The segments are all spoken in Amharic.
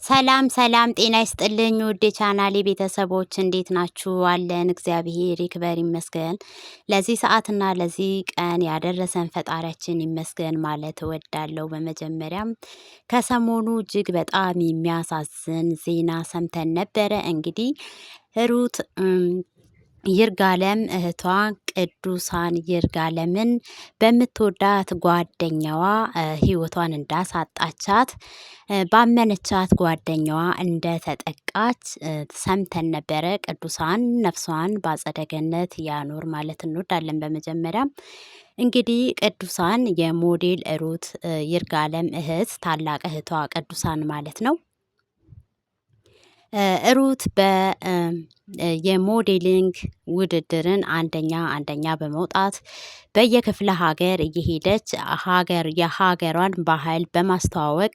ሰላም ሰላም፣ ጤና ይስጥልኝ ውድ የቻናሌ ቤተሰቦች እንዴት ናችሁ? አለን፣ እግዚአብሔር ይክበር ይመስገን። ለዚህ ሰዓትና ለዚህ ቀን ያደረሰን ፈጣሪያችን ይመስገን ማለት እወዳለሁ። በመጀመሪያም ከሰሞኑ እጅግ በጣም የሚያሳዝን ዜና ሰምተን ነበረ። እንግዲህ ሩት ይርጋለም እህቷ ቅዱሳን ይርጋለምን በምትወዳት ጓደኛዋ ህይወቷን እንዳሳጣቻት፣ ባመነቻት ጓደኛዋ እንደተጠቃች ሰምተን ነበረ። ቅዱሳን ነፍሷን በአጸደ ገነት ያኖር ማለት እንወዳለን። በመጀመሪያም እንግዲህ ቅዱሳን የሞዴል ሩት ይርጋለም እህት፣ ታላቅ እህቷ ቅዱሳን ማለት ነው። ሩት የ modeling ውድድርን አንደኛ አንደኛ በመውጣት በየክፍለ ሀገር እየሄደች ሀገር የሀገሯን ባህል በማስተዋወቅ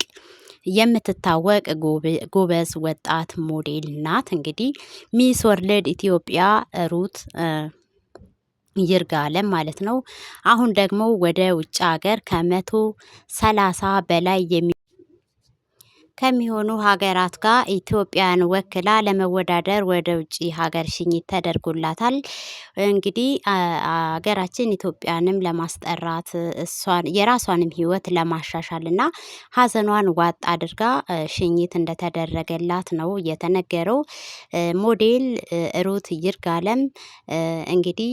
የምትታወቅ ጎበዝ ወጣት ሞዴል ናት። እንግዲህ Miss World ኢትዮጵያ ሩት ይርጋለም ማለት ነው። አሁን ደግሞ ወደ ውጭ ሀገር ከ130 በላይ ከሚሆኑ ሀገራት ጋር ኢትዮጵያን ወክላ ለመወዳደር ወደ ውጭ ሀገር ሽኝት ተደርጎላታል። እንግዲህ ሀገራችን ኢትዮጵያንም ለማስጠራት፣ እሷን የራሷንም ህይወት ለማሻሻል እና ሀዘኗን ዋጥ አድርጋ ሽኝት እንደተደረገላት ነው የተነገረው። ሞዴል ሩት ይርጋለም እንግዲህ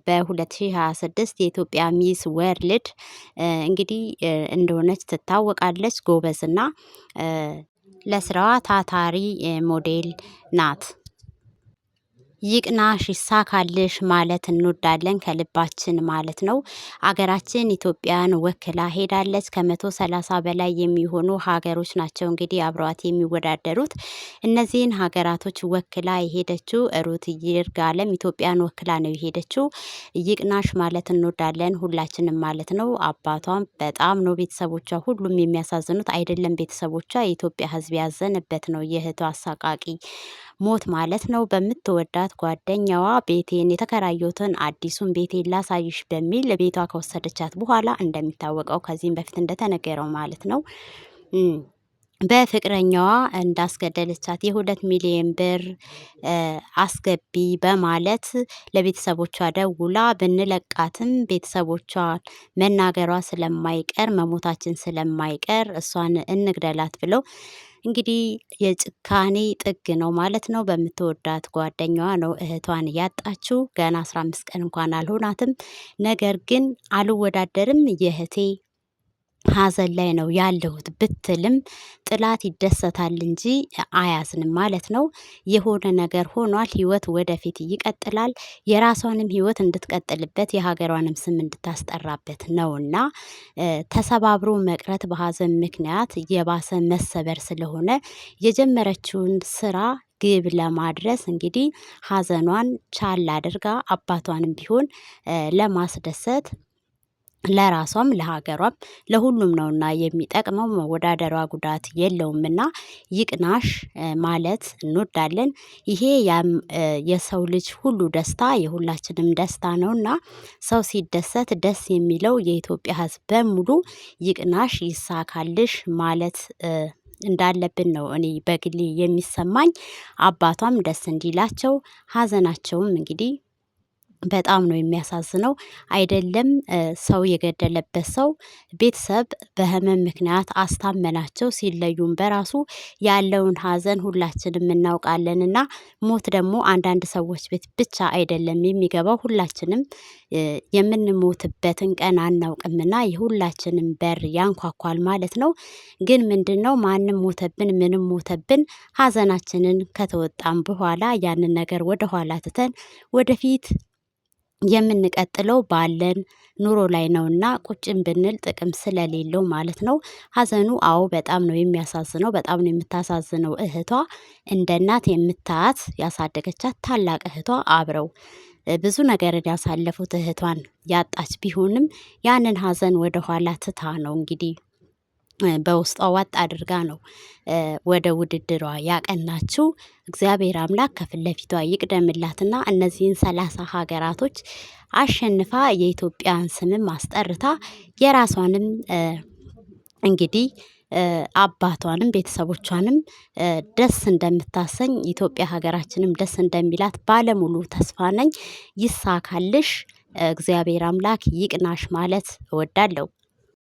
በ2026 የኢትዮጵያ Miss World እንግዲህ እንደሆነች ትታወቃለች። ጎበዝና ለስራዋ ታታሪ ሞዴል ናት። ይቅናሽ፣ ይሳካልሽ ማለት እንወዳለን ከልባችን ማለት ነው። አገራችን ኢትዮጵያን ወክላ ሄዳለች። ከ130 በላይ የሚሆኑ ሀገሮች ናቸው እንግዲህ አብረዋት የሚወዳደሩት። እነዚህን ሀገራቶች ወክላ የሄደችው ሩት ይርጋለም ኢትዮጵያን ወክላ ነው የሄደችው። ይቅናሽ ማለት እንወዳለን ሁላችንም ማለት ነው። አባቷም በጣም ነው፣ ቤተሰቦቿ ሁሉም የሚያሳዝኑት አይደለም ቤተሰቦቿ፣ የኢትዮጵያ ሕዝብ ያዘንበት ነው የእህቷ አሳቃቂ ሞት ማለት ነው። በምትወዳት ጓደኛዋ ቤቴን የተከራየሁትን አዲሱን ቤቴን ላሳይሽ በሚል ቤቷ ከወሰደቻት በኋላ፣ እንደሚታወቀው ከዚህም በፊት እንደተነገረው ማለት ነው፣ በፍቅረኛዋ እንዳስገደለቻት፣ የ2 ሚሊዮን ብር አስገቢ በማለት ለቤተሰቦቿ ደውላ ብንለቃትም ቤተሰቦቿ መናገሯ ስለማይቀር፣ መሞታችን ስለማይቀር እሷን እንግደላት ብለው፣ እንግዲህ የጭካኔ ጥግ ነው ማለት ነው። በምትወዳት ጓደኛዋ ነው እህቷን ያጣችው። ገና 15 ቀን እንኳን አልሆናትም። ነገር ግን አልወዳደርም፣ የእህቴ ሀዘን ላይ ነው ያለሁት ብትልም ጥላት ይደሰታል እንጂ አያዝንም ማለት ነው። የሆነ ነገር ሆኗል። ህይወት ወደፊት ይቀጥላል። የራሷንም ህይወት እንድትቀጥልበት የሀገሯንም ስም እንድታስጠራበት ነውና፣ ተሰባብሮ መቅረት በሀዘን ምክንያት የባሰ መሰበር ስለሆነ የጀመረችውን ስራ ግብ ለማድረስ እንግዲህ ሀዘኗን ቻል አድርጋ አባቷንም ቢሆን ለማስደሰት፣ ለራሷም ለሀገሯም ለሁሉም ነውና የሚጠቅመው፣ መወዳደሯ ጉዳት የለውምና ይቅናሽ ማለት እንወዳለን። ይሄ የሰው ልጅ ሁሉ ደስታ የሁላችንም ደስታ ነውና፣ ሰው ሲደሰት ደስ የሚለው የኢትዮጵያ ሕዝብ በሙሉ ይቅናሽ፣ ይሳካልሽ ማለት እንዳለብን ነው እኔ በግሌ የሚሰማኝ። አባቷም ደስ እንዲላቸው፣ ሀዘናቸውም እንግዲህ በጣም ነው የሚያሳዝነው። አይደለም ሰው የገደለበት ሰው፣ ቤተሰብ በህመም ምክንያት አስታመናቸው ሲለዩም በራሱ ያለውን ሀዘን ሁላችንም እናውቃለን። እና ሞት ደግሞ አንዳንድ ሰዎች ቤት ብቻ አይደለም የሚገባው፣ ሁላችንም የምንሞትበትን ቀን አናውቅምና የሁላችንም በር ያንኳኳል ማለት ነው። ግን ምንድነው፣ ማንም ሞተብን ምንም ሞተብን ሀዘናችንን ከተወጣን በኋላ ያንን ነገር ወደኋላ ትተን ወደፊት የምንቀጥለው ባለን ኑሮ ላይ ነውና ቁጭን ብንል ጥቅም ስለሌለው ማለት ነው። ሀዘኑ አዎ በጣም ነው የሚያሳዝነው። በጣም ነው የምታሳዝነው እህቷ፣ እንደ እናት የምታያት፣ ያሳደገቻት ታላቅ እህቷ፣ አብረው ብዙ ነገርን ያሳለፉት እህቷን ያጣች ቢሆንም ያንን ሀዘን ወደኋላ ትታ ነው እንግዲህ፣ በውስጧ ዋጥ አድርጋ ነው ወደ ውድድሯ ያቀናችው። እግዚአብሔር አምላክ ከፊት ለፊቷ ይቅደምላትና እነዚህን 30 ሀገራቶች አሸንፋ የኢትዮጵያን ስምም አስጠርታ የራሷንም እንግዲህ አባቷንም ቤተሰቦቿንም ደስ እንደምታሰኝ ኢትዮጵያ ሀገራችንም ደስ እንደሚላት ባለሙሉ ተስፋ ነኝ። ይሳካልሽ፣ እግዚአብሔር አምላክ ይቅናሽ ማለት እወዳለሁ።